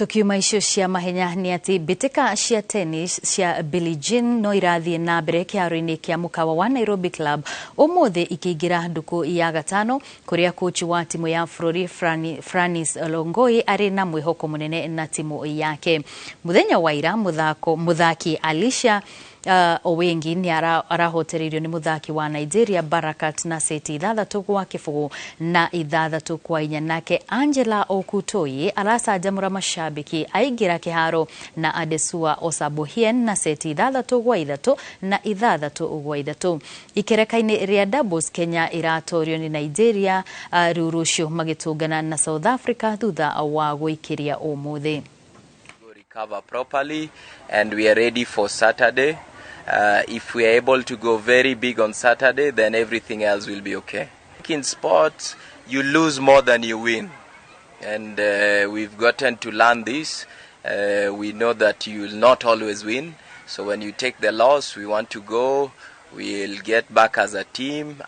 Tukiuma icio cia mahenya nĩ atĩ mbĩtĩka cia tennis cia Billie Jean no irathiĩ na mbere kĩharo-inĩ kĩa mũkawa wa Nairobi Club ũmũthĩ ikĩingĩra ndukũ ya gatano, kũrĩa kochi wa timu ya bũrũri Franis Longoi arĩ na mwĩhoko mũnene na timu yake. Mũthenya wa ira mũthako mũthaki Alicia Owengi nĩ arahotereirio nĩ mũthaki wa Nigeria Barakat na seti 6-0 na 6-4. Nake Angela Okutoyi aracanjamũra mashabiki aingĩra kĩharo na Adesua Osabohien na seti 6-3 na 6-3. Ikereka-inĩ rĩa doubles, Kenya ĩratorio nĩ Nigeria, rĩu rũciũ magĩtũngana na South Africa thutha wa gũikĩria ũmũthĩ. Recover properly and we are ready for Saturday. If we are able to go very big on Saturday, then everything else will be okay. In sports, you lose more than you win. And we've gotten to learn this. We know that you will not always win. So when you take the loss, we want to go. We'll get back as a team.